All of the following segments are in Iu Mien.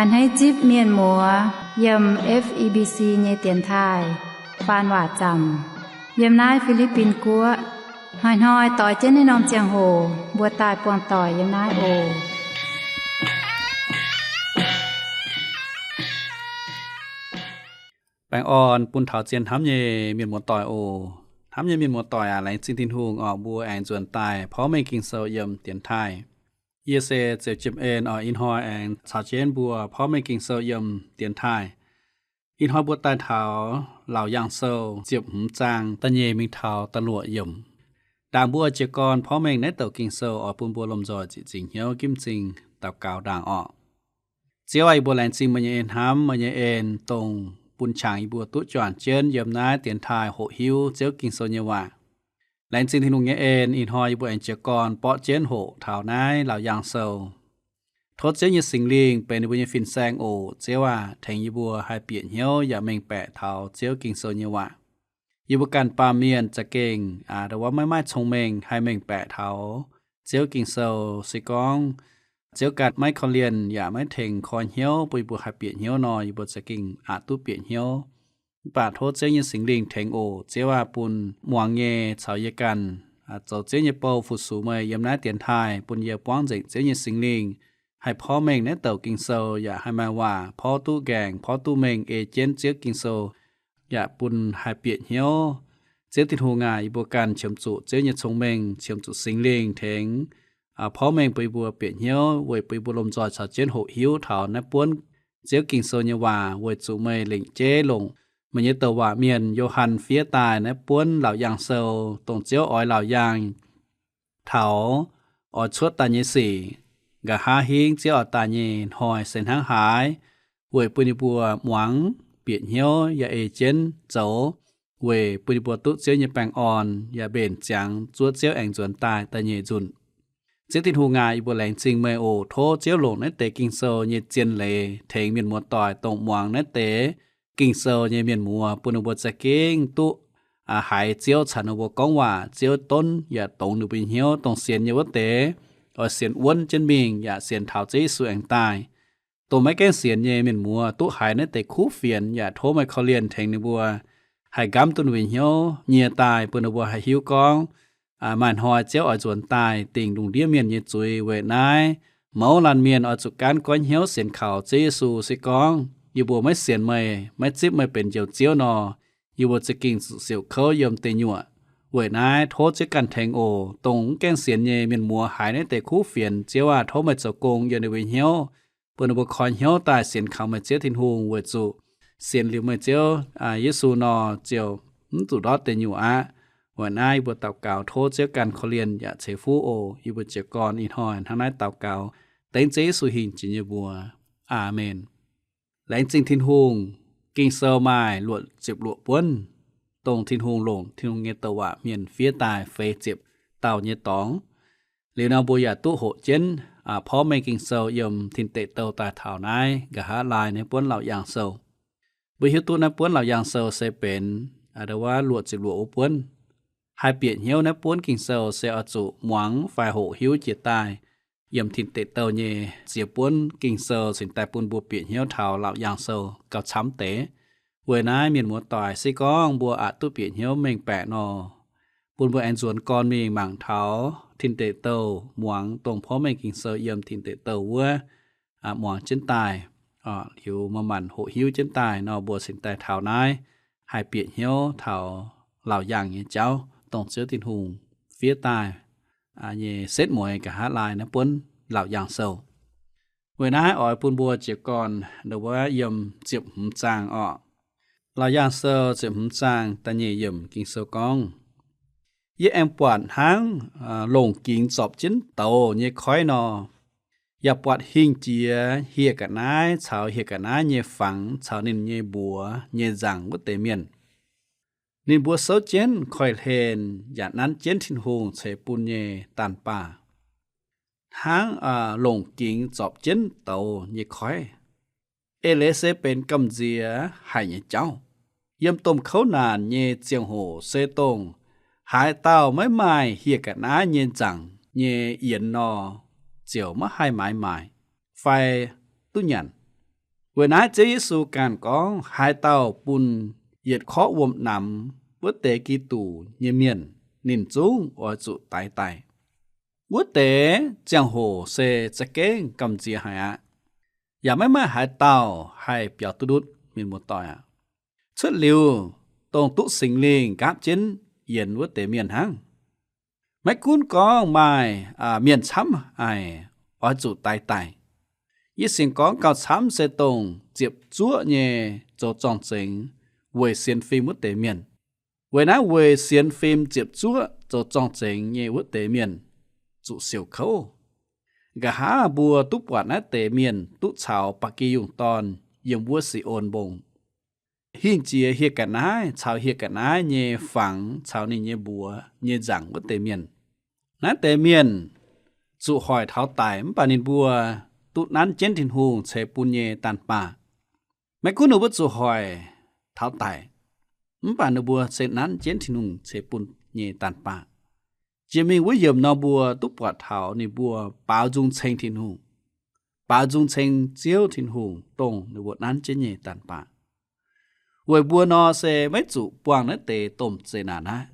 A'hneiv zipv mienh muoz yiem F E B C nyei dienx taaih faan waac zaamc yiem naaiv Fi^li^bin Guoqv. Hnoi-hnoi doix jienv naaiv norm ziangh hoc mbuo daaih buangh doic yiem naaiv oc. Baengh orn bun taux zien hnamv nyei mienh muoz-doic oc. Hnamv nyei mienh muoz-doic aac, laengz zingh Tin-Hungh oc, mbuo aengx nzuonx daaih porv mengh Ging-Sou yiem dienx taaih. Yie se Ziouc Jiem En oc, ih hnoi aengx caux jienv mbuo porv mengh Ging-Sou yiem dienx taaih. Ih hnoi mbuo daaih taux Laauc Yaangh Sou ziepc hmz zaang da'nyeic mingh taux da'luoqc yiemc. Ndaangc mbuo jiez gorn porv mengh naaiv douc Ging-Sou oix bun mbuo lomh nzoih ziqc zingc hnyouv ginv m'zing daux gaux ndaangc orqc. Ziouv aac, yie mbuo laengz zingh meih nyei hnamv, meih nyei en, dongh bun qangx yie mbuo duqv juangc jienv yiem naaiv dienx taaih hoqc hiuv Ziouv Ging-Sou nyei waac. Laengz zingh Tin-Hungh nyei en, ih hnoi yie mbuo aengx jiez gorn borqv jienv hoqc taux naaiv Laauc Yaangh Sou. Tov Ziouv nyei Singx Lingh benx yie mbuo nyei fin-saeng oc. Ziouv aac, tengx yie mbuo haih bieqc hnyouv yaac mengh baeqc taux Ziouv Ging-Sou nyei waac. Yie mbuo ganh baamh mienh za'gengh ndo wuov maiv maaih cong-mengh haih mengh baeqc taux Ziouv Ging-Sou. Se gorngv Ziouv ganh maiv korv-lienh yaac maiv tengx koi hnyouv bun yie mbuo haih bieqc hnyouv nor, yie mbuo za'gengh aqc duqv bieqc hnyouv. Mv baac tov Ziouv nyei Singx Lingh tengx oc. Ziouv aac, bun muangx nyei caux yie ganh zoux Ziouv nyei bou fu-sux meih yiem naaiv dienx taaih, bun yie buangv nzengc Ziouv nyei Singx Lingh haih porv mengh naaiv douc Ging-Sou, yaac haih maaih waac porv duqv nqaengc, porv duqv mengh ei jienv Ziouv Ging-Sou, yaac bun haih bieqc hnyouv. Ziouv Tin-Hungh aac, yie mbuo ganh qiemx zuqc Ziouv nyei cong-mengh, qiemx zuqc Singx Lingh tengx porv mengh bun yie mbuo bieqc hnyouv, weic bun yie mbuo lomh nzoih caux jienv hoqc hiuv taux naaiv buonv Ziouv Ging-Sou nyei waac, weic zuqc meih lengc jeiv longc meih nyei douc waac mienh Yo^han fiev daaih naaiv buonv Laauc Yaangh Sou, dongh Ziouv oix laauc yaangh taux oix cuotv daaih nyei sic, nqa'haav hingv Ziouv oix daaih nyei hnoi se hnangv haaix, weic bun yie mbuo muangx, bieqc hnyouv yaac ei jienv zoux, weic bun yie mbuo duqv Ziouv nyei baengh orn yaac mbenc ziangx zuov Ziouv aengx nzuonx daaih da'nyeic nzunc. Ziouv Tin-Hungh aac, yie mbuo laengz zingh meih oc. Tov Ziouv longc naaiv deix Ging-Sou nyei zien leiz tengx mienh muoz-doic dongh muangx naaiv deix Ging-Sou nyei mienh muoz, bun ninh mbuo za'gengh duqv haiz Ziouv caux ninh mbuo gorngv waac. Ziouv donv yaac dongz ninh mbuo nyei hnyouv. Dongh sienx nyei wuov deix oix sienx wuonv jienv mingh, yaac sienx taux Ziouv Yesu aengx daaih. Dongh maiv gaengh sienx nyei mienh muoz duqv haiz naaiv deix kuv fienx, yaac tov meih korv-lienh tengx ninh mbuo haih nqamv duqv ninh mbuo nyei hnyouv nyie daaih, bun ninh mbuo haih hiuv gorngv maaih hnoi Ziouv oix nzuonx daaih dingc lungh ndiev mienh nyei zuiz. Weic naaiv mouz laanh mienh oix zuqc gaanv goiv hnyouv sienx kaux Ziouv Yesu. Se gorngv yie mbuo maiv sienx meih, maiv zipv meih benx Njoux Ziouv nor, yie mbuo za'gengh zuqc siouc kouv yiem deic nyuoqc. Weic naaiv tov Ziouv ganh tengx oc. Dongh mv gaengh sienx nyei mienh muoz haiz naaiv deix kuv fienx, Ziouv aac, tov meih zoux gong yiem ninh mbuo nyei hnyouv, bun ninh mbuo koi hnyouv daaih sienx kaux meih Ziouv Tin-Hungh, weic zuqc sienx liuz meih Ziouv Yesu nor ziouc mv zuqc ndortv deic nyuoqc aqv. Weic naaiv yie mbuo daux gaux tov Ziouv ganh korv-lienh yaac ceix fuqv oc. Yie mbuo jiez gorn ih hnoi hnangv naaiv daux gaux dengv Ziouv Yesu hingh jiex nyei mbuox. Aamen. Laengz zingh Tin-Hungh. Ging-Sou maaih luoqc ziepc luoqc buonv, dongh Tin-Hungh longc Tin-Hungh nyei douc waac mienh fiev daaih feix ziepc dauh nyei dorngx. Liuz nor mbuo yaac duqv hoqc jienv porv mengh Ging-Sou yiem Tin Deic Douh daaih taux naaiv nqa'haav laai naaiv buonv Laauc Yaangh Sou. Mbuo hiuv duqv naaiv buonv Laauc Yaangh Sou se benx ndo wuov luoqc ziepc luoqc wuov buonv. Haih bieqc hnyouv naaiv buonv Ging-Sou se oix zuqc muangx fai hoqc hiuv jiex daaih yiem Tin Deic Douh nyei ziex buonv Ging-Sou cingx daaih bun mbuo bieqc hnyouv taux Laauc Yaangh Sou gauh camv deix. Weic naaiv mienh muoz-doic, se gorngv mbuo aqc duqv bieqc hnyouv mengh baeqc nor, bun mbuo aengx nzuonx gorn mingh mangc taux Tin Deic Douh, muangx dongh porv mengh Ging-Sou yiem Tin Deic Douh wuov muangx jienv daaih, liuz manc-manc hoqc hiuv jienv daaih nor, mbuo cingx daaih taux naaiv haih bieqc hnyouv taux Laauc Yaangh nyei jauv, dongh Ziouv Tin-Hungh fiev daaih nyei setv mueiz nqa'haav laai naaiv buonv Laauc Yaangh Sou. Weic naaiv oix bun mbuo jiez gorn ndo wuov yiem ziepc hmz zaang orqc. Laauc Yaangh Sou ziepc hmz zaang da'nyeic yiemc Ging-Sou gorngv, Yie aengx buatc hnangv longc gingx zorpc jienv douz nyei koiv nor, yaac buatc hingh jiex hieh ga'naaiv caux hieh ga'naaiv nyei fangx caux ninh nyei mbuox nyei nzaangc wuov deix mienh. Ninh mbuo souv jienv koiv-hlen yaac nanv jienv Tin-Hungh ceix bun nyei daanh baah, hnangv longc gingx zorpc jienv douz nyei koiv. Eix leiz se benx gamh nziex haic nyei jauv. Yiem domh kouv naanc nyei ziangh hoc se dongh haaix dauh maiv maaih hieh ga'naaiv nyei nzaangc nyei yienx nor, ziouc maiv haih maaiz maaic fai duqv nyanc. Weic naaiv Ziouv Yesu ganh gorngv, haaix dauh bun yietc korqv wuom-namx wuov deix Giduc nyei mienh, ninh zungv oix zuqc daix daaih. Wuov deix ziangh hoc se za'gengh gamh nziex haic aqv. Yaac maiv maaih haaix dauh haih biaux duqv ndutv, mienh muoz-doic aac. Cuotv liuz dongh duqv Singx Lingh nqaapv jienv yienx wuov deix mienh hnangv. Maiv gunv gorngv maaih mienh camv haic oix zuqc daix daaih, yie sienx gorngv gauh camv se dongh ziepc zuoqv nyei zoux zorng-zengx weic sienx fim wuov deix mienh. Weic naaiv weic sienx fim ziepc zuoqv zoux zorng-zengx nyei wuov deix mienh zuqc siouc kouv. Nqa'haav mbuo duqv buatc naaiv deix mienh duqv caux ba'gi yungh dorn yiem wuov Si^on Mbong, hingh jiex hieh ga'naaiv caux hieh ga'naaiv nyei fangx caux ninh nyei mbuox nyei nzaangc wuov deix mienh. Naaiv deix mienh zuqc hoic taux daic, mv baac ninh mbuo duqv nanv jienv Tin-Hungh ceix bun nyei daanh baah. Maiv gunv ninh mbuo zuqc hoic taux daic, mv baac ninh mbuo se nanv jienv Tin-Hungh ceix bun nyei daanh baah. Jiex mingh wuov yiemc nor mbuo duqv buatc taux ninh mbuo baaux nzung ceng Tin-Hungh, baaux nzung ceng Ziouv Tin-Hungh dongh ninh mbuo nanv jienv nyei daanh baah. Weic mbuo nor se maiv zuqc buangh naaiv deix domh zeqc naanc aqv.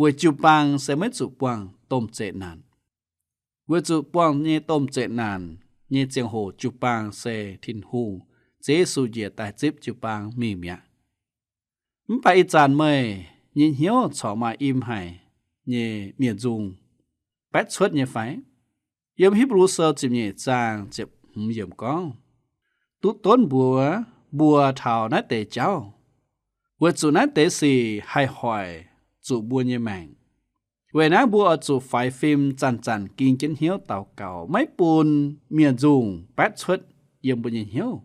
Weic jiu-baang se maiv zuqc buangh domh zeqc naanc. Weic zuqc buangh nyei domh zeqc naanc nyei ziangh hoc jiu-baang se Tin-Hungh, Ziouv Yesu njiec daaih zipv jiu-baang mingh mi'aqv. Mv baac ih zanc meih nyei hnyouv corc maaih im haic nyei miev-nzung baetv cuotv nyei fai? Yiem Hipv^lu Sou ziepc nyeic zaang ziepc hmz yiemc gorngv, duqv donv mbuox mbuo taux naaiv deix jauv, weic zuqc naaiv deix sic haih hoic zuqc mbuo nyei maengc. Weic naaiv mbuo oix zuqc faix fim zanc-zanc ging jienv hnyouv daux gaux, maiv bun miev-nzung baetv cuotv yiem mbuo nyei hnyouv.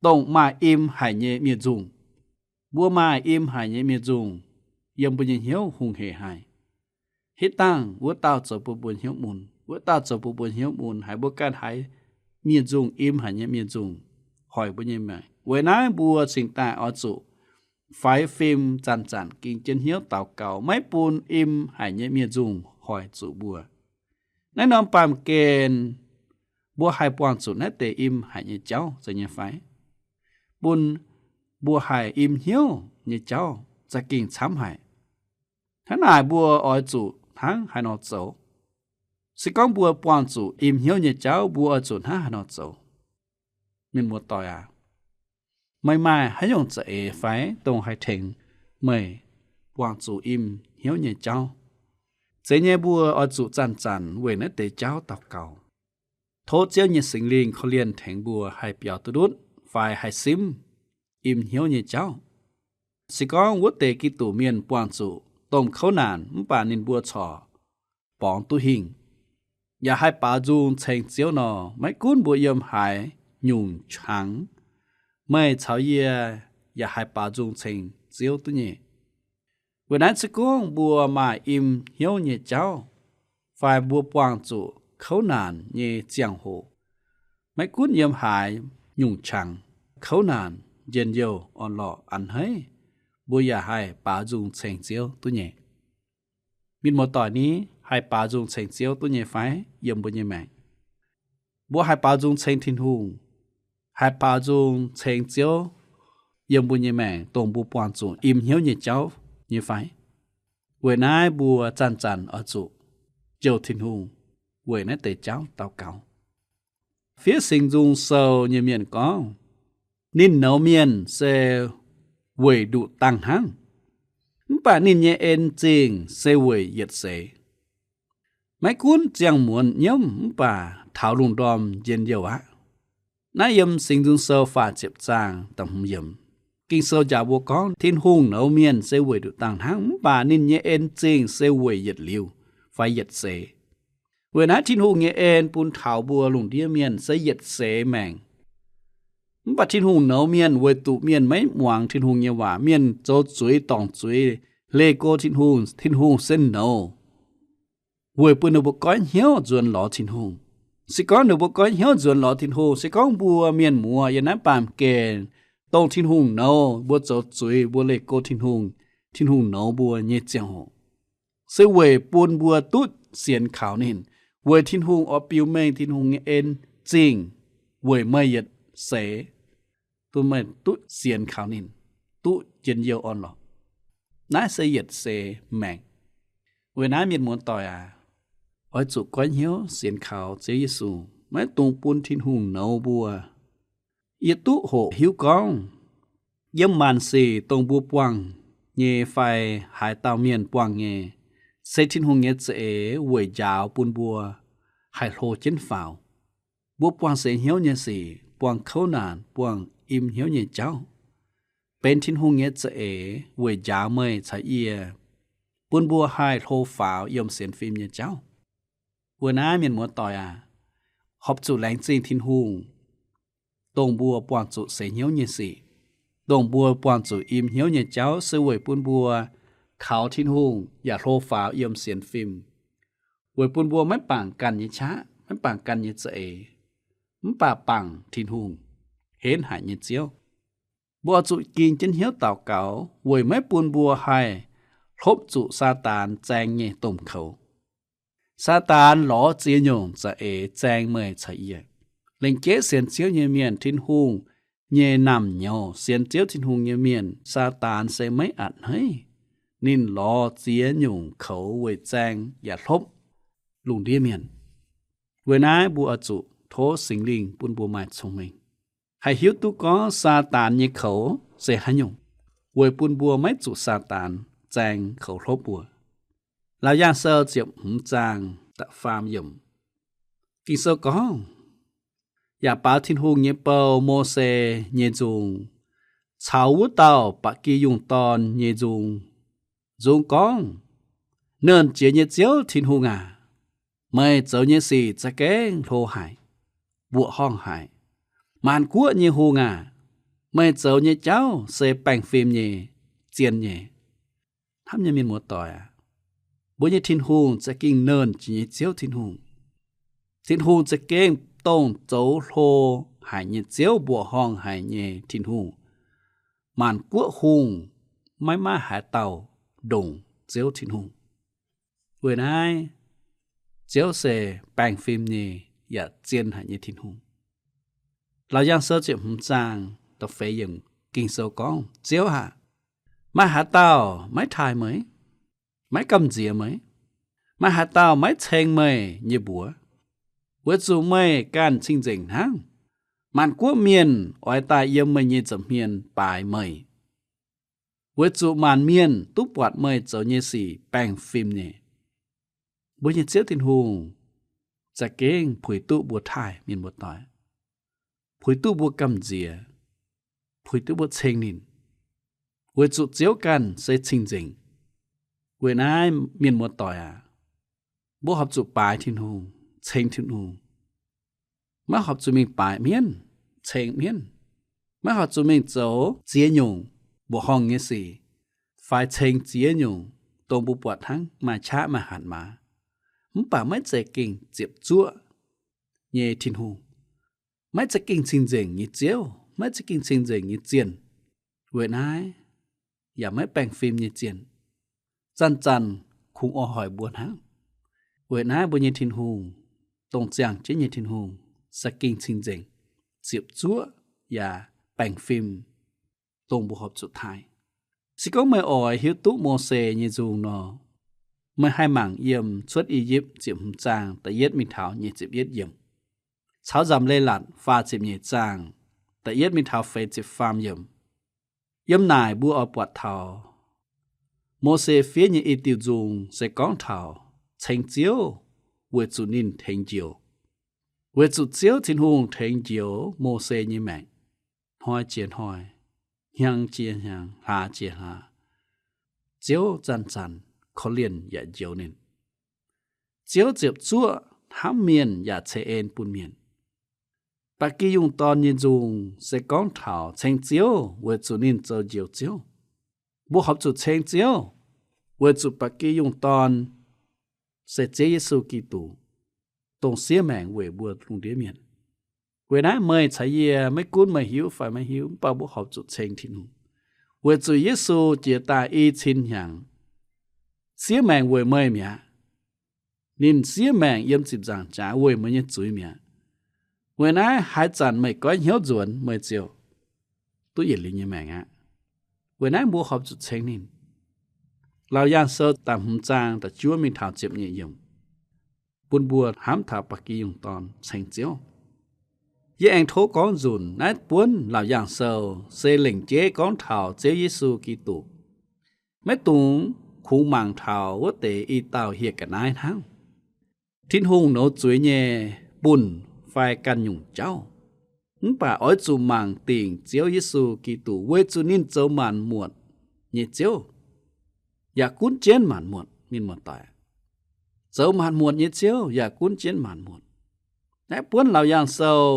Dongh maaih im haic nyei miev-nzung. Mbuo maaih im haic nyei miev-nzung yiem mbuo nyei hnyouv hungh heic haic. Hitv dangh wuov dauh zoux bun mbuo hnyouv mun, wuov dauh zoux bun mbuo hnyouv mun, haiz mbuo ganh haiz miev-nzung, im haic nyei miev-nzung hoic mbuo nyei maengc. Weic naaiv mbuo cingx daaih oix zuqc faix fim zanc-zanc ging jienv hnyouv daux gaux, maiv bun im haic nyei miev-nzung hoic zuqc mbuo. Naaiv norm baamh gen mbuo haih buangh zuqc naaiv deix im haic nyei jauv zeiz nyei fai? Bun mbuo haih im hnyouv nyei jauv za'gengh camv haic. Hnangv naaic mbuo oix zuqc hnangv haaix nor zoux? Se gorngv mbuo buangh zuqc im hnyouv nyei jauv, mbuo oix zuqc hnangv haaix nor zoux? Mienh muoz-doic aac, meih maaih haaix nyungc za'eix fai dongh haih tengx meih buangh zuqc im hnyouv nyei jauv? Zeiz nyei mbuo oix zuqc zanc-zanc weic naaiv deix jauv daux gaux. Tov Ziouv nyei Singx Lingh korv-lienh tengx mbuo haih biaux duqv ndutv fai haih simv im hnyouv nyei jauv. Se gorngv wuov deix Giduc mienh buangh zuqc domh kouv naanc mv baac ninh mbuo corc borngz duqv hingh, yaac haih baaux nzung ceng Ziouv nor, maiv gunv mbuo yiem haaix nyungc qangx, meih caux yie yaac haih baaux nzung ceng Ziouv duqv nyei. Weic naaiv se gorngv mbuo maaih im hnyouv nyei jauv, fai mbuo buangh zuqc kouv naanc nyei ziangh hoc, maiv gunv yiem haaix nyungc qangx, kouv naanc, njien-youh, orn-lorqc, a'hneiv, mbuo yaac haih baaux nzung ceng Ziouv duqv nyei. Mienh muoz-doic ni, haih baaux nzung ceng Ziouv duqv nyei fai yiem mbuo nyei maengc? Mbuo haih baaux nzung ceng Tin-Hungh, haih baaux nzung ceng Ziouv yiem mbuo nyei maengc, dongh mbuo buangh zuqc im hnyouv nyei jauv nyei fai? Weic naaiv mbuo zanc-zanc oix zuqc jouh Tin-Hungh weic naaiv deix jauv daux gaux. Fiev Singx Nzung Sou nyei mienh gorngv, ninh nouz mienh se weic nduqc dangh hnangv, mv baac ninh nyei en zingh se weic yietc seix. Maiv gunv ziangh muonz nyiemv mv baac taux lungh ndorm njien-youh aqv. Naaiv yiem Singx Nzung Sou faah ziepc zaang da'hmz yiemc. Ging-Sou njaaux mbuo gorngv Tin-Hungh nouz mienh se weic nduqc dangh hnangv, mv baac ninh nyei en zingh se weic yietc liuz fai yietc seix. Weic naaiv Tin-Hungh nyei en bun taux mbuo lungh ndiev mienh se yietc seix maengc. Mv baac Tin-Hungh nouz mienh weic zuqc mienh maiv muangx Tin-Hungh nyei waac, mienh zoux zuiz dorngc zuiz, leih go Tin-Hungh, Tin-Hungh se nouz weic bun ninh mbuo goiv hnyouv nzuonx lorz Tin-Hungh. Se gorngv ninh mbuo goiv hnyouv nzuonx lorz Tin-Hungh, se gorngv mbuo mienh muoz yiem naaiv baamh gen dongh Tin-Hungh nouz, mbuo zoux zuiz, mbuo leih go Tin-Hungh, Tin-Hungh nouz mbuo nyei ziangh hoc, se weic bun mbuo duqv sienx kaux ninh, weic Tin-Hungh oix biux mengh Tin-Hungh nyei en zingh weic meih yietc seix, bun meih duqv sienx kaux ninh, duqv njien-youh orn-lorqc. Naaiv se yietc seix maengc. Weic naaiv mienh muoz-doic aac, oix zuqc goiv hnyouv sienx kaux Ziouv Yesu, maiv dungx bun Tin-Hungh nouz mbuo. Yie duqv hoqc hiuv gorngv, yiem maanc sic dongh mbuo buangh nyei fai haaix dauh mienh buangh nyei, se Tin-Hungh nyei za'eix weic njaaux bun mbuo haih hlo jienv faaux. Mbuo buangh seix hnyouv nyei sic, buangh kouv naanc, buangh im hnyouv nyei jauv, benx Tin-Hungh nyei za'eix weic njaaux meih caux yie, bun mbuo haih hlo faaux yiem sienx fim nyei jauv. Weic naaiv mienh muoz-doic aac, horpc zuqc laengz zingh Tin-Hungh, dongh mbuo buangh zuqc seix hnyouv nyei sic, dongh mbuo buangh zuqc im hnyouv nyei jauv, se weic bun mbuo kaux Tin-Hungh yaac hlo faaux yiem sienx fim, weic bun mbuo maiv bangc ganh nyei qaqv, maiv bangc ganh nyei za'eix, mv baac bangc Tin-Hungh, henv haic nyei Ziouv. Mbuo oix zuqc ging jienv hnyouv daux gaux weic maiv bun mbuo haih hlopv zuqc Saadaan zaeng nyei domh koux. Saadaan lorz ziex nyungc za'eix zaeng meih caux yie. Lengc jeiv sienx Ziouv nyei mienh, Tin-Hungh nyei naamh nyouz, sienx Ziouv Tin-Hungh nyei mienh, Saadaan se maiv a'hneiv. Ninh lorz ziex nyungc koux weic zaeng yaac hlopv lungh ndiev mienh. Weic naaiv mbuo oix zuqc tov Singx Lingh bun mbuo maaih cong-mengh, haih hiuv duqv gorngv Saadaan nyei koux se haaix nyungc, weic bun mbuo maiv zuqc Saadaan zaeng koux hlopv mbuo. Laauc Yaangh Sou ziepc hmz zaang da'faam yiemc. Ging-Sou gorngv, yaac baaux Tin-Hungh nyei bou, Mose nyei nzung, caux wuov dauh ba'gi yungh dorn nyei nzung, nzung gorngv, Nernh Jiex nyei Ziouv Tin-Hungh aac, meih zoux nyei sic za'gengh hlo haic, mbuoqc horngh haic. Maanc guoqv nyei hungh aac, meih zoux nyei jauv se baengh fim nyei, zien nyei. Hnamv nyei mienh muoz-doic aac, mbuo nyei Tin-Hungh za'gengh Nernh Jiex nyei Ziouv Tin-Hungh. Tin-Hungh za'gengh dongh zoux hlo haic nyei Ziouv, mbuoqc horngh haic nyei Tin-Hungh. Maanc guoqv hungh maiv maaih haaix dauh ndongc Ziouv Tin-Hungh. Weic naaiv, Ziouv se baengh fim nyei yaac zien haic nyei Tin-Hungh. Laauc Yaangh Sou ziepc hmz zaang da'feix yiemc Ging-Sou gorngv, Ziouv aac, maaih haaix dauh maiv taaih meih? Maiv gamh nziex meih? Maaih haaix dauh maiv ceng meih nyei mbuox? Weic zuqc meih ganh cing-nzengc hnangv. Maanc guoqv mienh oix daaih yiem meih nyei nza'hmien baaix meih, weic zuqc maanc mienh duqv buatc meih zoux nyei sic baengh fim nyei. Mbuo nyei Ziouv Tin-Hungh za'gengh puix duqv mbuo taaih, mienh muoz-doic, puix duqv mbuo gamh nziex, puix duqv mbuo ceng ninh, weic zuqc Ziouv ganh se cing-nzengc. Weic naaiv, mienh muoz-doic aac, mbuo horpc zuqc baaix Tin-Hungh, ceng Tin-Hungh. Maiv horpc zuqc mingh baaix mienv, ceng mienv. Maiv horpc zuqc mingh zoux ziex nyungc mbuoqc horngh nyei sic, fai ceng ziex nyungc dongh mbuo buatc hnangv maaih qaqv maaih hatc maaz, mv baac maiv za'gengh ziepc zuoqv nyei Tin-Hungh, maiv za'gengh cing-nzengc nyei Ziouv, maiv za'gengh cing-nzengc nyei zienh. Weic naaiv, yaac maiv baengh fim nyei zienh, zanc-zanc kungx oix hoic mbuo hnangv. Weic naaiv mbuo nyei Tin-Hungh, dongh ziangh jienv nyei Tin-Hungh, za'gengh cing-nzengc, ziepc zuoqv yaac baengh fim, dongh mbuo horpc zuqc taaih. Se gorngv meih oix hiuv duqv Mose nyei nzung nor, meih haih mangc yiem Cuotv I^yipv ziepc hmz zaang da'yietv mingh taux nyic ziepc yietv yiemc, caux Nzamc Leiz-Latc faah ziepc nyeic zaang da'yietv mingh taux feix ziepc faam yiemc. Yiem naaic mbuo oix buatc taux Mose fiev nyei i diuh nzung se gorngv taux ceng Ziouv weic zuqc ninh tengx njoux. Weic zuqc Ziouv Tin-Hungh tengx njoux Mose nyei maengc, hnoi jiex hnoi, hnyangx jiex hnyangx, hlaax jiex hlaax, Ziouv zanc-zanc korv-lienh yaac njoux ninh. Ziouv ziepc zuoqv hnamv mienh yaac ceix en bun mienh. Ba'gi Yungh Dorn nyei nzung se gorngv taux ceng Ziouv weic zuqc ninh zoux Njoux Ziouv. Mbuo horpc zuqc ceng Ziouv weic zuqc Ba'gi Yungh Dorn se Ziouv Yesu Giduc, dongh siev maengc weic mbuo lungh ndiev mienh. Weic naaiv meih caux yie, maiv gunv meih hiuv fai maiv hiuv, mv baac mbuo horpc zuqc ceng Tin-Hungh, weic zuqc Yesu jiez daaih i cin hnyangx, siev maengc weic meih mi'aqv. Ninh siev maengc yiem ziepc nzaangc jaax weic meih nyei zuiz mi'aqv. Weic naaiv haaix zanc meih goiv hnyouv nzuonx, meih ziouc duqv yietc liuz nyei maengc aqv. Weic naaiv mbuo horpc zuqc ceng ninh. Laauc Yaangh Sou da'hmz zaang da'juov mingh taux ziepc nyeic yiemc bun mbuo hnamv taux ba'gi yungh dorn ceng Ziouv. Yie aengx tov gorngv nzunc naaiv buonv Laauc Yaangh Sou se lengc jeiv gorngv taux Ziouv Yesu Giduc. Maiv dungx kungx mangc taux wuov deix i dauh hieh ga'naaiv hnangv. Tin-Hungh nouz zuiz nyei bunh fai ganh nyungc jauv, mv baac oix zuqc mangc dingc Ziouv Yesu Giduc weic zuqc ninh zoux maanc muotc nyei Ziouv, yaac gunv jienv maanc muotc, mienh muoz-doic. Zoux maanc muotc nyei Ziouv yaac gunv jienv maanc muotc. Naaiv buonv Laauc Yaangh Sou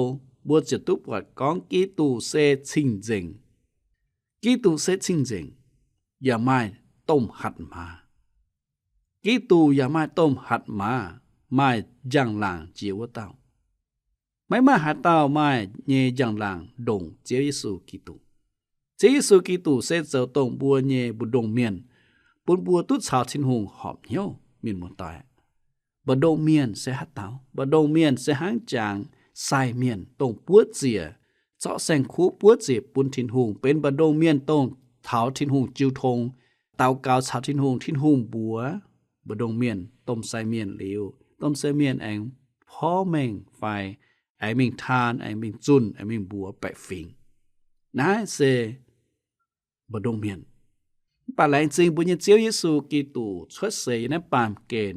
mbuo ziouc duqv buatc gorngv Giduc se cing-nzengc. Giduc se cing-nzengc, yaac maaih domh hatc maaz. Giduc yaac maaih domh hatc maaz, maaih njang-laangc jiex wuov dauh. Maiv maaih haaix dauh maaih nyei njang-laangc ndongc Ziouv Yesu Giduc. Ziouv Yesu Giduc se zoux dongh mbuo nyei mbu'ndongx mienh, bun mbuo duqv caux Tin-Hungh horpc hnyouv, mienh muoz-doic. Mbu'ndongx mienh se haaix dauh? Mbu'ndongx mienh se hnangv jangx sai mienh dongh buov ziec, zorqv saeng-kuv buov ziec bun Tin-Hungh, benx mbu'ndongx mienh dongh taux Tin-Hungh jiu tong, daux gaux caux Tin-Hungh, Tin-Hungh mbuox mbu'ndongx mienh domh sai mienh liuz, domh sai mienh aengx porv mengh fai aengx mingh taan, aengx mingh zunh, aengx mingh mbuox baeqc fingx. Naaiv se mbu'ndongx mienh. Mv baac laengz zingh mbuo nyei Ziouv Yesu Giduc cuotv seix yiem naaiv baamh gen,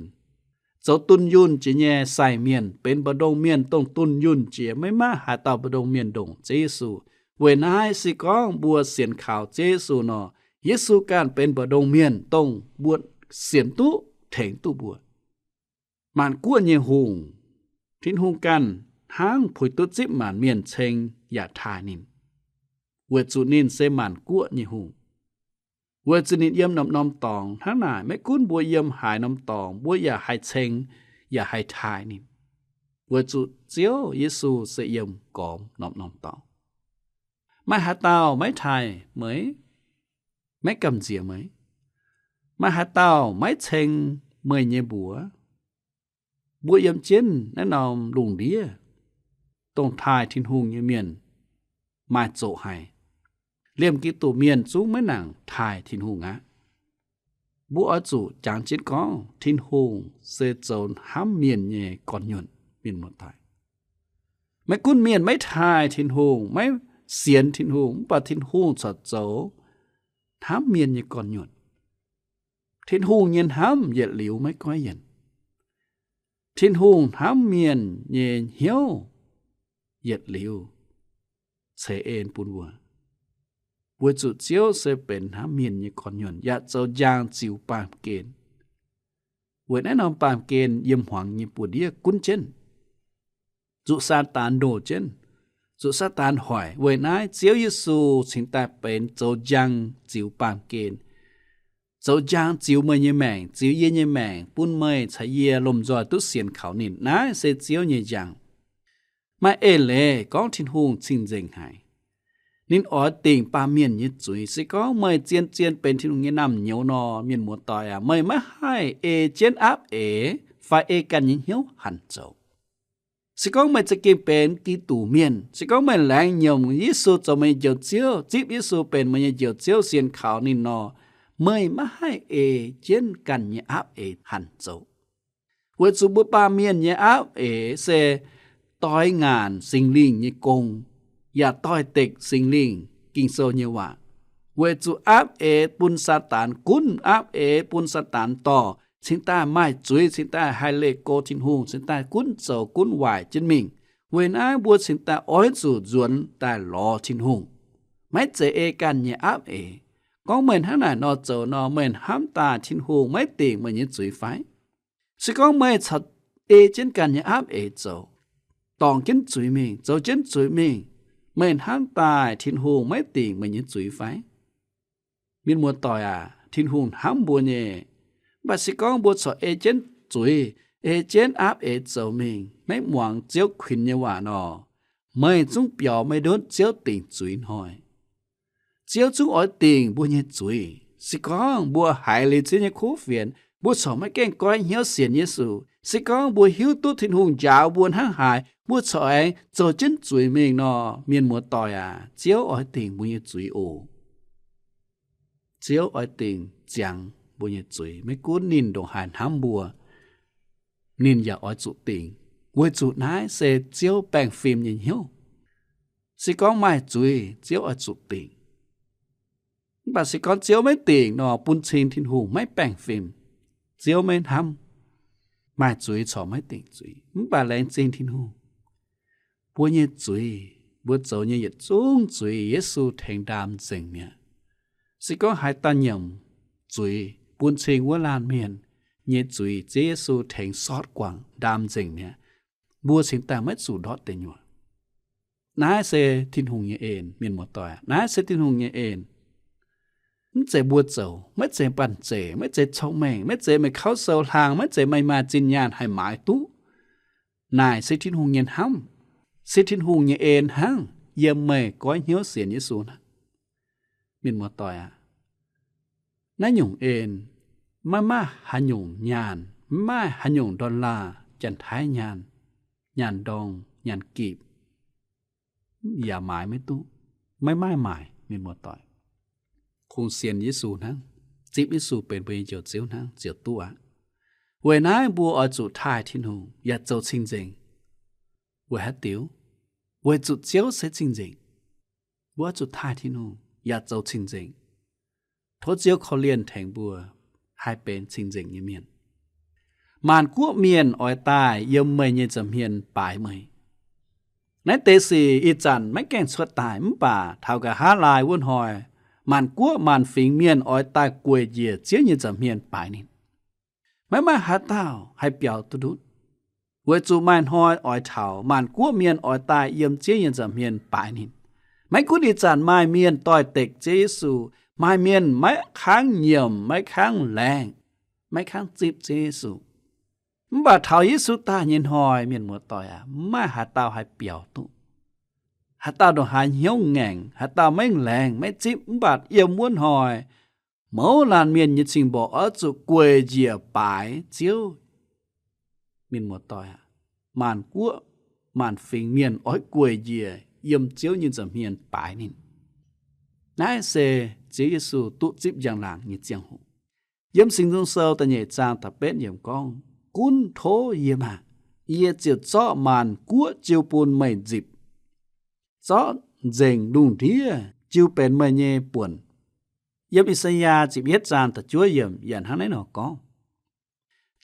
zoux dunh yunh jiex nyei sai mienh, benx mbu'ndongx mienh dongh dunh yunh jiex, maiv maaih haaix dauh mbu'ndongx mienh ndongc Ziouv Yesu. Weic naaiv se gorngv mbuo sienx kaux Ziouv Yesu nor, Yesu ganh benx mbu'ndongx mienh dongh mbuo sienx duqv tengx duqv mbuo. Maanc guoqv nyei hungh, Tin-Hungh ganh hnangv puix duqv zipv maanc mienh ceng yaac taaih ninh, weic zuqc ninh se maanc guoqv nyei hungh. Weic zuqc ninh yiem norm-norm dorngx. Hnangv naaic, maiv gunv mbuo yiem haaix norm dorngx, mbuo yaac haih ceng, yaac haih taaih ninh, weic zuqc Ziouv Yesu se yiem gormx norm-norm dorngx. Maaih haaix dauh maiv taaih meih? Maiv gamh nziex meih? Maaih haaix dauh maiv ceng meih nyei mbuox? Mbuo yiem jienv naaiv norm lungh ndiev, dongh taaih Tin-Hungh nyei mienh maaih zoqc haic. Liemh Giduc mienh zungv maiv nangc taaih Tin-Hungh aqv. Mbuo oix zuqc jangx jienv gorngv Tin-Hungh se zoux hnamv mienh nyei gorn-nyuonh, mienh muoz-doic. Maiv gunv mienh maiv taaih Tin-Hungh, maiv sienx Tin-Hungh, mv baac Tin-Hungh corc zoux hnamv mienh nyei gorn-nyuonh. Tin-Hungh nyei hnamv yietc liuz maiv goiv yienc. Tin-Hungh hnamv mienh nyei hnyouv yietc liuz ceix en bun mbuo, weic zuqc Ziouv se benx hnamv mienh nyei gorn-nyuonh yaac zoux njang ziux baamh gen. Weic naaiv norm baamh gen yiem hmuangx nyei buoz-ndiev gunv jienv, zuqc Saadaan ndoh jienv, zuqc Saadaan hoic. Weic naaiv Ziouv Yesu cingx daaih benx zoux njang ziux baamh gen, zoux njang ziux meih nyei maengc, ziux yie nyei maengc, bun meih caux yie lomh nzoih duqv sienx kaux ninh. Naaiv se Ziouv nyei njang. Maaih eix leiz gorngv Tin-Hungh cing-nzengc haic. Ninh oix dingc baamh mienh nyei zuiz. Se gorngv meih zien-zien benx Tin-Hungh nyei naamh nyouz nor, mienh muoz-doic aac, meih maiv haih ei jienv aapv eix fai ei ganh nyei hnyouv hanc zoux. Se gorngv meih za'gengh benx Giduc mienh, se gorngv meih laengz nyiemc Yesu zoux meih nyei Njoux Ziouv, zipv Yesu benx meih nyei Njoux Ziouv, sienx kaux ninh nor, meih maiv haih ei jienv ganh nyei aapv eix hanc zoux. Weic zuqc mbuo baamh mienh nyei aapv eix se doix ngaanc Singx Lingh nyei gong, yaac doix-dekc Singx Lingh Ging-Sou nyei waac. Weic zuqc aapv eix bun Saadaan gunv, aapv eix bun Saadaan dorh, cingx daaih maaih zuiz, cingx daaih haih leih go Tin-Hungh, cingx daaih gunv zoux gunv waaic jienv mingh. Weic naaiv mbuo cingx daaih oix zuqc nzuonx daaih lorz Tin-Hungh, maiv zeiz ei ganh nyei aapv eix. Gorngv meih hnangv naaic nor zoux nor, meih hnamv daaih Tin-Hungh maiv dingc meih nyei zuiz fai? Se gorngv meih corc ei jienv ganh nyei aapv eix zoux, dorngc jienv zuiz mingh, zoux jienv zuiz mingh, meih hnamv daaih Tin-Hungh maiv dingc meih nyei zuiz fai? Mienh muoz-doic aac, Tin-Hungh hnamv mbuo nyei. Mv baac se gorngv mbuo corc ei jienv zuiz, ei jienv aapv eix zoux mingh, maiv muangx Ziouv kuinx nyei waac nor, meih zungv biaux maiv ndutv Ziouv dingc zuiz hnoi. Ziouv zungv oix dingc mbuo nyei zuiz. Se gorngv mbuo haiz liuz Ziouv nyei kuv fienx, mbuo corc maiv gaengh goiv hnyouv sienx Yesu. Se gorngv mbuo hiuv duqv Tin-Hungh njaaux mbuo hnangv haaix, mbuo corc aengx zoux jienv zuiz mingh nor, mienh muoz-doic aac, Ziouv oix dingc mbuo nyei zuiz oc. Ziouv oix dingc ziangx mbuo nyei zuiz. Maiv gunv ninh ndongc haaix hnamv mbuo, ninh yaac oix zuqc dingc, weic zuqc naaiv se Ziouv baengh fim nyei hnyouv. Se gorngv maaih zuiz, Ziouv oix zuqc dingc. Mv baac se gorngv Ziouv maiv dingc nor, bun cing Tin-Hungh maiv baengh fim, Ziouv maiv hnamv, maaih zuiz corc maiv dingc zuiz. Mv baac laengz zingh Tin-Hungh, mbuo nyei zuiz, mbuo zoux nyei yietc zungv zuiz, Yesu tengx ndaam nzengc mi'aqv. Se gorngv haaix dauh nyiemc zuiz bun cing wuov laanh mienh nyei zuiz, Ziouv Yesu tengx sortv guangc ndaam nzengc mi'aqv, mbuo cingx daaih maiv zuqc ndortv deic nyuoqc. Naaiv se Tin-Hungh nyei en, mienh muoz-doic aac. Naaiv se Tin-Hungh nyei en. Mv zeiz mbuo zoux, maiv zeiz banh zeic, maiv zeiz cong-mengh, maiv zeiz meih kauv sou hlang, maiv zeiz meih maaih zinh nyaanh haih maaiz duqv. Naaic se Tin-Hungh nyei hnamv, se Tin-Hungh nyei en hnangv yiem meih goiv hnyouv sienx Yesu hnangv. Mienh muoz-doic aac, naaiv nyungc en maiv maaih haaix nyungc nyaanh, maiv maaih haaix nyungc dollar, janx-taiv nyaanh, nyaanh ndorng, nyaanh gipc, yaac maaiz maiv duqv, maiv maaih maaic, mienh muoz-doic. Kungx sienx Yesu hnangv, zipv Yesu benx mbuo nyei Njoux Ziouv hnangv ziouc duqv aqv. Weic naaiv mbuo oix zuqc taaih Tin-Hungh yaac zoux cing-nzengc. Weic haaix diuc? Weic zuqc Ziouv se cing-nzengc. Mbuo oix zuqc taaih Tin-Hungh yaac zoux cing-nzengc. Tov Ziouv korv-lienh tengx mbuo haih benx cing-nzengc nyei mienh. Maanc guoqv mienh oix daaih yiem meih nyei nza'hmien baaix meih. Naaiv deix sic ih zanc maiv gaengh cuotv daaih, mv baac taux nqa'haav laai wuov hnoi, maanc guoqv maanc fingx mienh oix daaih gueic njiec Ziouv nyei nza'hmien baaix ninh. Maiv maaih haaix dauh haih biaux duqv ndutv, weic zuqc maaih hnoi oix taux, maanc guoqv mienh oix daaih yiem Ziouv nyei nza'hmien baaix ninh. Maiv gunv ih zanc maaih mienh doix-dekc Ziouv Yesu, maaih mienh maiv kangv nyiemc, maiv kangv laengz, maiv kangv zipv Ziouv Yesu. Mv baac taux Yesu daaih nyei hnoi, mienh muoz-doic aac, mv maaih haaix dauh haih biaux duqv. Haaix dauh ndongc haaix hnyouv ngaengc, haaix dauh maiv laengz, maiv zipv, mv baac yiem wuov hnoi, mouz laanh mienh nyei cing-mborqc oix zuqc gueic njiec baaix Ziouv. Mienh muoz-doic aac, maanc guoqv maanc fingx mienh oix gueic njiec yiem Ziouv nyei nza'hmien baaix ninh. Naaiv se Ziouv Yesu duqv zipv njang-laangc nyei ziangh hoc. Yiem Singx Nzung Sou da'nyeic zaang da'betv yiemc gorngv, Gunv tov yie maah! Yie ziouc zorqv maanc guoqv jiu bun meih nzipc. Zorqv nzengc lungh ndiev jiu benx meih nyei buonc. Yiem I^saa^yaa ziepc yietv zaang da'juov yiemc yaac hnangv naaiv nor gorngv,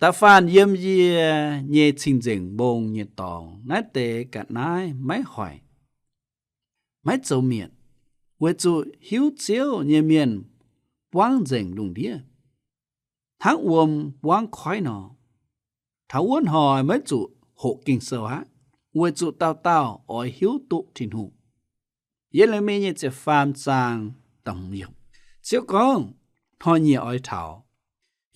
Da'faanh yiem yie nyei cing-nzengc mbong nyei dorngx, naaiv deix ga'naaiv maiv hoic, maiv zoux mietc, weic zuqc hiuv Ziouv nyei mienh buangv nzengc lungh ndiev, hnangv wuom buangv koiv nor. Taux wuov hnoi maiv zuqc hoqc Ging-Sou aqv, weic zuqc dauh dauh oix hiuv duqv Tin-Hungh. Ye^le^mi nyic ziepc faam zaang da'hmz yiemc, Ziouv gorngv, Hnoi-nyieqc oix taux,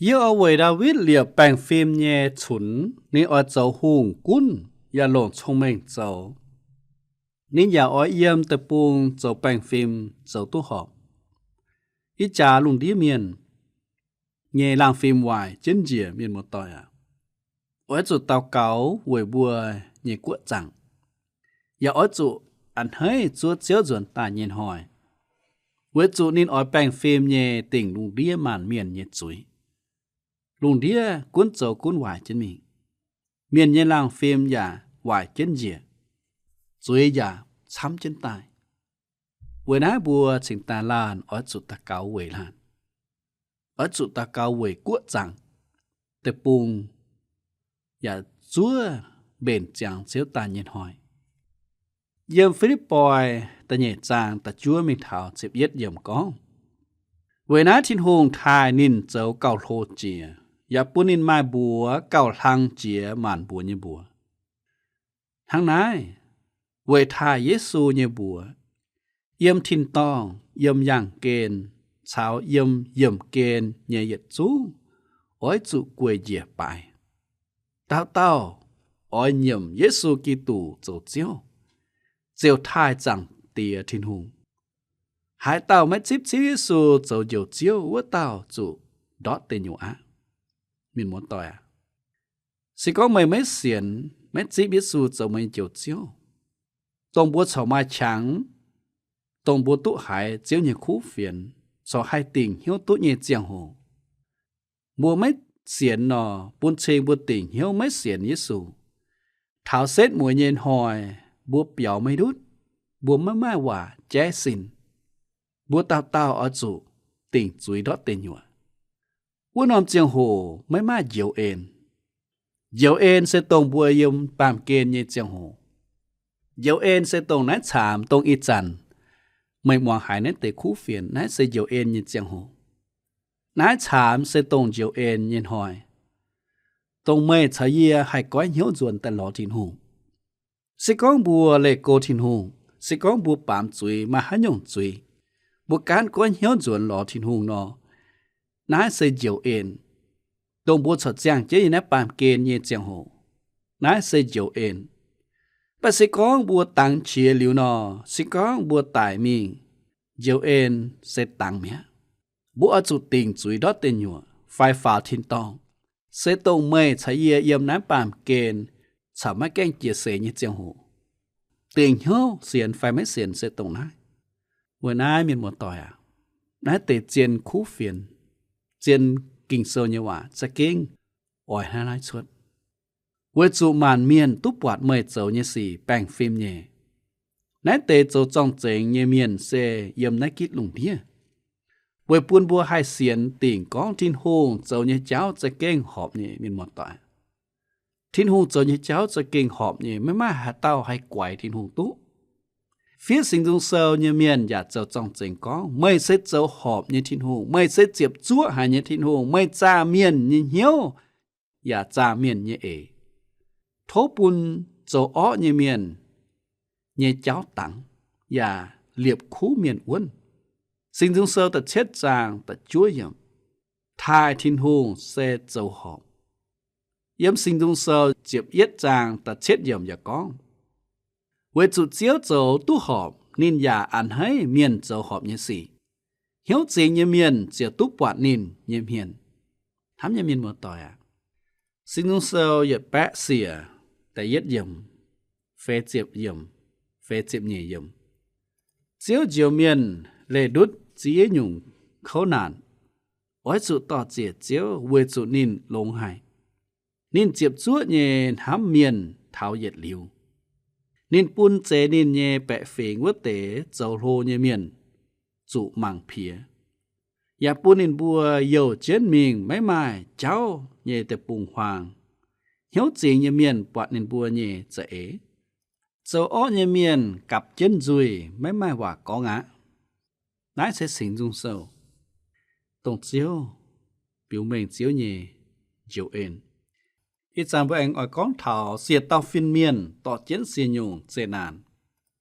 yie oix weic Ndaawitv liepc baengh fim nyei cunx. Ninh oix zoux hungh gunv yaac longc cong-mengh zoux. Ninh yaac oix yiem deic-bung zoux baengh fim zoux duqv horpc. Ih jaax lungh ndiev mienh nyei laangh fim waaic jienv njiec, mienh muoz-doic aac. Oix zuqc daux gaux weic mbuo nyei guoqv zaangc, yaac oix zuqc a'hneiv zuov Ziouv nzuonx daaih nyei hnoi, weic zuqc ninh oix baengh fim nyei dingc lungh ndiev maanc mienh nyei zuiz. Lungh ndiev gunv zoux gunv waaic jienv mingh. Mienh nyei laangh fim yaac waaic jienv njiec, zuiz yaac camv jienv daaih. Weic naaiv mbuo cingx daaih laanh oix zuqc daux gaux weic laanh, oix zuqc daux gaux weic guoqv zaangc, deic-bung, yaac zuov mbenc ziangx Ziouv daaih nyei hnoi. Yiem Fi^lipv^poi da'nyeic zaang da'juov mingh taux ziepc yietv yiemc gorngv, Weic naaiv Tin-Hungh taaih ninh zoux gauh hlo jiex, yaac bun ninh maaih mbuox gauh hlang jiex maanc mbuox nyei mbuox. Hnangv naaiv, weic taaih Yesu nyei mbuox, yiem tin-dorngh, yiem yaangh gen, caux yiem yiemc gen nyei yietc zungv oix zuqc gueic njiec baaix. Dauh dauh oix nyiemc Yesu Giduc zoux Ziouv, ziouc taaih Zaangc Diex Tin-Hungh. Haaix dauh maiv zipv Ziouv Yesu zoux Njoux Ziouv, wuov dauh zuqc ndortv deic nyuoqc aqv. Mienh muoz-doic aac, se gorngv meih maiv sienx, maiv zipv Yesu zoux meih nyei Njoux Ziouv, dongh mbuo corc maaih qangx, dongh mbuo duqv haiz Ziouv nyei kuv fienx, corc haih dingc hnyouv duqv nyei ziangh hoc, mbuo maiv sienx nor, bun cing mbuo dingc hnyouv maiv sienx Yesu. Taux setv mueiz nyei hnoi, mbuo biaux maiv ndutv, mbuo maiv maaih waac jaiv sin. Mbuo dauh dauh oix zuqc dingc zuiz ndortv deic nyuoqc. Wuov norm ziangh hoc maiv maaih njoux en. Njoux en se dongh mbuo yiem baamh gen nyei ziangh hoc. Njoux en se dongh naaiv caamx dongh ih zanc meih muangx haiz naaiv deix kuv fienx, naaiv se njoux en nyei ziangh hoc. Naaiv caamx se dongh njoux en nyei hnoi, dongh meih caux yie haih goiv hnyouv nzuonx daaih lorz Tin-Hungh. Se gorngv mbuo leih go Tin-Hungh, se gorngv mbuo baamz zuiz maaih haaix nyungc zuiz, mbuo gaanv goiv hnyouv nzuonx lorz Tin-Hungh nor, naaiv se njoux en, dongh mbuo corc ziangh jienv yiem naaiv baamh gen nyei ziangh hoc. Naaiv se njoux en. Mv baac se gorngv mbuo dangx qiex liuz nor, se gorngv mbuo daic mingh, njoux en se dangx mi'aqv. Mbuo oix zuqc dingc zuiz ndortv deic nyuoqc fai faaux tin-dorngh, se dongh meih caux yie yiem naaiv baamh gen caux maiv gaengh jiex seix nyei ziangh hoc. Dingc hnyouv sienx fai maiv sienx se dongh naaiv. Weic naaiv mienh muoz-doic aac, naaiv deix zien kuv fienx, zien Ging-Sou nyei waac za'gengh oix hnangv naaiv cuotv, weic zuqc maanc mienh duqv buatc meih zoux nyei sic baengh fim nyei. Naaiv deix zoux zorng-zengx nyei mienh se yiem naaiv gitv lungh ndiev, weic bun mbuo haih sienx dingc gorngv Tin-Hungh zoux nyei jauv za'gengh horpc nyei, mienh muoz-doic. Tin-Hungh zoux nyei jauv za'gengh horpc nyei, maiv maaih haaix dauh haih guaix Tin-Hungh duqv. Fiev Singx Nzung Sou nyei mienh yaac zoux zorng-zengx gorngv, meih se zoux horpc nyei Tin-Hungh, meih se ziepc zuoqv haic nyei Tin-Hungh, meih zaah mienh nyei hnyouv yaac zaah mienh nyei eix. Tov bun zoux orqv nyei mienh nyei jauv dangx, yaac liepc kuv mienh wuonv. Singx Nzung Sou da'cietv zaang da'juov yiemc, taaih Tin-Hungh se zoux horpc. Yiem Singx Nzung Sou ziepc yietv zaang da'cietv yiemc yaac gorngv, weic zuqc Ziouv zoux duqv horpc, ninh yaac a'hneiv mienh zoux horpc nyei sic. Hnyouv zingx nyei mienh ziouc duqv buatc ninh nyei hmien. Hnamv nyei mienh muoz-doic aac, Singx Nzung Sou yietc baeqv siec da'yietv yiemc, feix ziepc yiemc, feix ziepc nyeic yiemc. Ziouv njoux mienh leih ndutv ziex nyungc kouv naanc. Oix zuqc dor-ziec Ziouv weic zuqc ninh longx haic. Ninh ziepc zuoqv nyei hnamv mienh taux yietc liuz. Ninh bun zeix ninh nyei baeqc fingx wuov deix zoux hlo nyei mienh zuqc mangc piex, yaac bun ninh mbuo youh jienv mingh maiv maaih jauv nyei deic-bung-huaang. Hnyouv zingx nyei mienh buatc ninh mbuo nyei za'eix. Zoux orqv nyei mienh gapv jienv nzuih maiv maaih waac gorngv aqv. Naaiv se Singx Nzung Sou, dongh Ziouv biux mengh Ziouv nyei njoux en. Ih zanc mbuo aengx oix gorngv taux siec dauh fin-mienh dorh jienv siec nyungc zeqc naanc.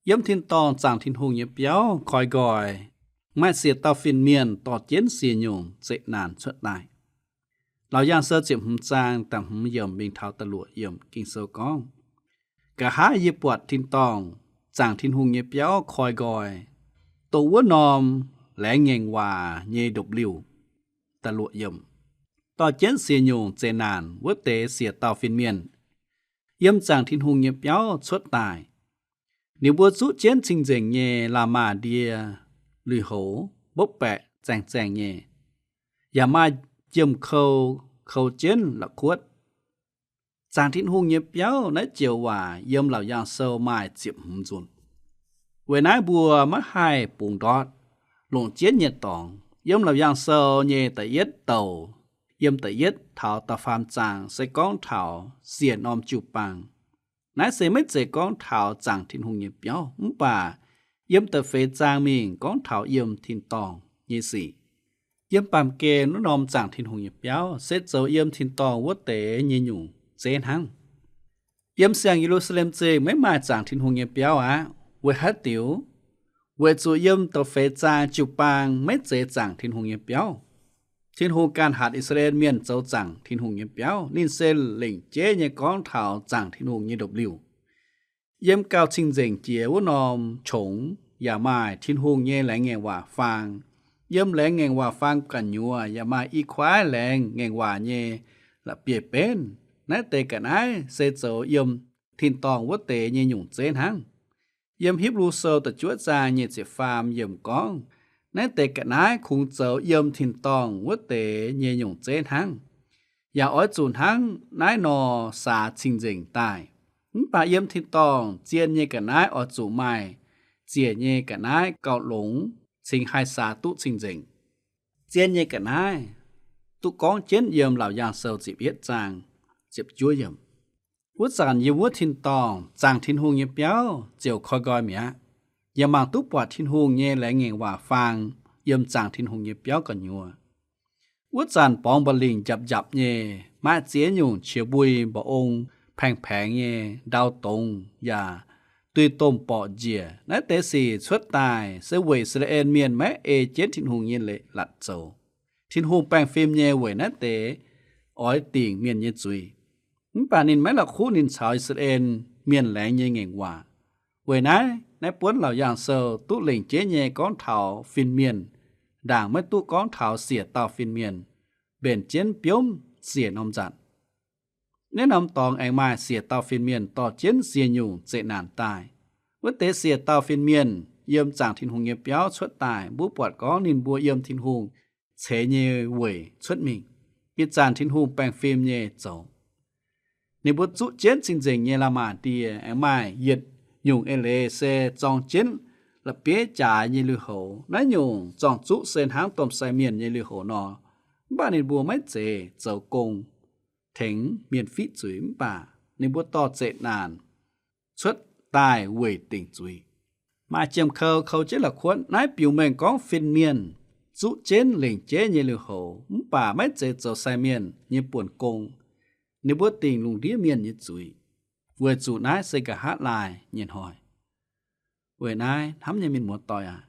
Yiem tin-dorngh zaangc Tin-Hungh nyei biauv koi nqoi, maaih siec dauh fin-mienh dorh jienv siec nyungc zeqc naanc cuotv daaih. Laauc Yaangh Sou ziepc hmz zaang da'hmz yiemc mingh taux da'luoqc yiemc Ging-Sou gorngv, nqa'haav yie buatc tin-dorngh zaangc Tin-Hungh nyei biauv koi nqoi, dongh wuov norm laengz ngaengc waac nyei ndopv-liuh, da'luoqc yiemc, dorh jienv siec nyungc zeqc naanc wuov deix siec dauh fin-mienh yiem zaangc Tin-Hungh nyei biauv cuotv daaih. Ninh mbuo zuqv jienv cing-nzengc nyei la'maah ndie lui-houx, mbopv baeqc zaengh zaengh nyei, yaac maaih jiem-kou kou jienv la'kuotv. Zaangc Tin-Hungh nyei biauv naaiv joux waac yiem Laauc Yaangh Sou maaih ziepc hmz nzunc. Weic naaiv mbuo maiv haih bungx ndortv, longc jienv nyei dorngx. Yiem Laauc Yaangh Sou nyei da'yietv douc, yiem da'yietv taux da'faam zaang se gorngv taux siec norm jiu-baang. Naaiv se maiv zeiz gorngv taux zaangc Tin-Hungh nyei biauv, mv baac yiem da'feix zaang mingh gorngv taux yiem tin-dorngh nyei sic. Yiem baamh gen wuov norm zaangc Tin-Hungh nyei biauv se zoux yiem tin-dorngh wuov deix nyei nyungc zeiv hnangv. Yiem siang-Ye^lu^saa^lem Zingh maiv maaih zaangc Tin-Hungh nyei biauv aqv. Weic haaix diuc? Weic zuqc yiem da'feix zaang jiu-baang maiv zeiz zaangc Tin-Hungh nyei biauv. Tin-Hungh ganh hatc I^saa^laa^en Mienh zoux zaangc Tin-Hungh nyei biauv. Ninh se lengc jeiv nyei gorngv taux zaangc Tin-Hungh nyei ndopv-liuh. Yiem gauh cing-nzengc jiex wuov norm qongx yaac maaih Tin-Hungh nyei laengz ngaengc waac faang. Yiem laengz ngaengc waac faang gu'nyuoz yaac maaih i kuaaiv laengz ngaengc waac nyei da'bieiv-benv. Naaiv deix ga'naaiv se zoux yiem tin-dorngh wuov deix nyei nyungc zeiv hnangv. Yiem Hipv^lu Sou da'juov zaang nyei ziepc faam yiemc gorngv, naaiv deix ga'naaiv kungx zoux yiem tin-dorngh wuov deix nyei nyungc zeiv hnangv, yaac oix zuqc hnangv naaiv nor saax cing-nzengc daaih. Mv baac yiem tin-dorngh zien nyei ga'naaiv oix zuqc maaih ziec nyei ga'naaiv gauh longx cingx haih saax duqv cing-nzengc. Zien nyei ga'naaiv duqv gorngv jienv yiem Laauc Yaangh Sou ziepc yietv zaang ziepc juov yiemc. Wuov zanc yiem wuov tin-dorngh zaangc Tin-Hungh nyei biauv ziouc koi nqoi mi'aqv. Yaac mangc duqv buatc Tin-Hungh nyei laengz ngaengc waac faang yiem zaangc Tin-Hungh nyei biauv gu'nyuoz. Wuov zanc borngz mba'lingc njapc njapc nyei, maaih ziex nyungc qiex mbui mba'ong paengx-paengx nyei ndau dongz yaac duih domh borqc njiec. Naaiv deix sic cuotv daaih se weic I^saa^laa^en Mienh maiv ei jienv Tin-Hungh nyei leiz-latc zoux. Tin-Hungh baengh fim nyei weic naaiv deix oix dingc mienh nyei zuiz. Mv baac ninh maiv la'kuqv ninh caux I^saa^laa^en Mienh laengz nyei ngaengc waac. Weic naaiv, naaiv buonv Laauc Yaangh Sou duqv lengc jeiv nyei gorngv taux fin-mienh, ndaangc maiv duqv gorngv taux siec dauh fin-mienh mbenc jienv biomv siec norm nzanc. Naaiv norm dorngx aengx maaih siec dauh fin-mienh dorh jienv ziex nyungc zeqc naanc daaih. Wuov deix siec dauh fin-mienh yiem zaangc Tin-Hungh nyei biauv cuotv daaih, mbuo buatc gorngv ninh mbuo yiem Tin-Hungh ceix nyei weic cuotv mingh. Ih zanc Tin-Hungh baengh fim nyei zoux. Ninh mbuo zuqv jienv cing-nzengc nyei la'maah ndie, aengx maaih yietc nyungc eix leiz se zorng jienv la'bieiv jaaix nyei lui-houx. Naaiv nyungc zorng-zuqv se hnangv domh sai mienh nyei lui-houx nor, mv baac ninh mbuo maiv zeiz zoux gong tengx mienh fiqv zuiz, mv baac ninh mbuo dorh zeqc naanc cuotv daaih weic dingc zuiz. Maaih jiem-kou kou jienv la'kuotv naaiv biux mengh gorngv fin-mienh zuqv jienv lengc jeiv nyei lui-houx, mv baac maiv zeiz zoux sai mienh nyei buonc gong. Ninh mbuo dingc lungh ndiev mienh nyei zuiz, weic zuqc naaiv se nqa'haav laai nyei hnoi. Weic naaiv, hnamv nyei mienh muoz-doic aac,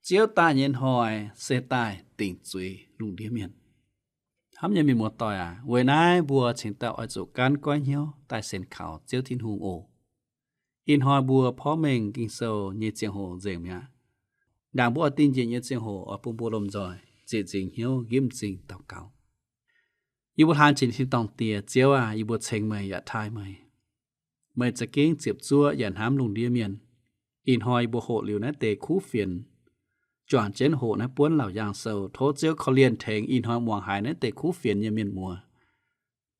Ziouv daaih nyei hnoi se daaih dingc zuiz lungh ndiev mienh. Hnamv nyei mienh muoz-doic aac, weic naaiv mbuo cingx daaih oix zuqc gaanv goiv hnyouv daaih sienx kaux Ziouv Tin-Hungh oc. Ih hnoi mbuo porv mengh Ging-Sou nyei ziangh hoc nzengc mi'aqv. Ndaangc mbuo oix dingh njiec nyei ziangh hoc oix bun mbuo lomh nzoih ziec nzingc hnyouv nqimv m'zing daux gaux. Yie mbuo hlang jiex tin-dorngh Diex, Ziouv aac, yie mbuo ceng meih yaac taaih meih. Meih za'gengh ziepc zuoqv yaac hnamv lungh ndiev mienh. Ih hnoi yie mbuo hoqc liuz naaiv deix kuv fienx, juangc jienv hoqc naaiv buonv Laauc Yaangh Sou, tov Ziouv korv-lienh tengx ih hnoi muangx haiz naaiv deix kuv fienx nyei mienh muoz,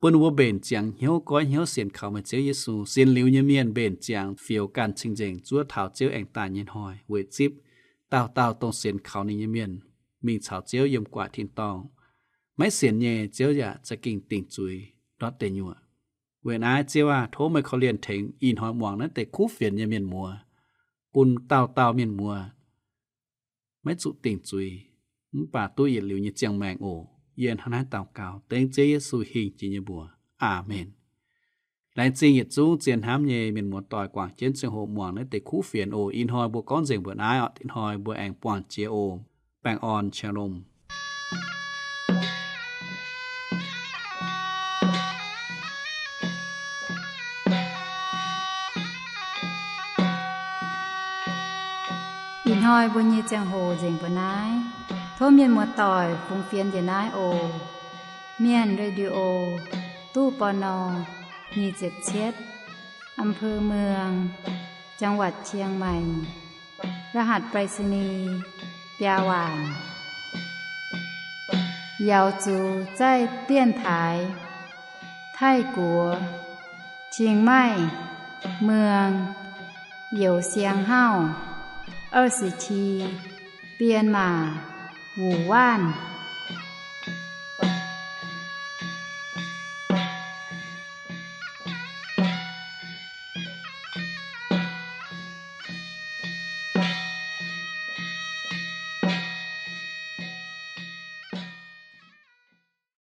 bun ninh mbuo mbenc ziangx hnyouv goiv hnyouv sienx kaux meih Ziouv Yesu. Sienx liuz nyei mienh mbenc ziangx fioux ganh cing-nzengc zuov taux Ziouv aengx daaih nyei hnoi weic zipv dauh dauh dongh sienx kaux ninh nyei mienh mingh caux Ziouv yiem gu'nguaaic tin-dorngh. Maiv sienx nyei, Ziouv yaac za'gengh dingc zuiz ndortv deic nyuoqc. Weic naaiv Ziouv aah, tov meih korv-lienh tengx ih hnoi muangx naaiv deix kuv fienx nyei mienh muoz, bun dauh dauh mienh muoz maiv zuqc dingc zuiz, mv baac duqv yietc liuz nyei ziangh maengc oc. Yie hnangv naaiv daux gaux dengv Ziouv Yesu hingh jiex nyei mbuox. Aamen. Laengz zingh yietc zungv zien hnamv nyei mienh muoz-doic guangc jienv ziangh hoc muangx naaiv deix kuv fienx oc. Ih hnoi mbuo gorngv nzengc mbuo naaiv oc. Ih hnoi mbuo aengx buangh jiex oc. Baengh orn, shalom. Ih hnoi mbuo nyei ziangh hoc nzengc mbuo naaiv. Tov mienh muoz-doic fungx fienx njiec naaiv oc. Mienh Radio, ตู้ ปณ. nyic ziepc cietv, อำเภอเมือง จังหวัดเชียงใหม่ รหัสไปรษณีย์ biaa waanc. 咬竹在电台，泰国清迈 เมือง 有香号 二十七 编码 五万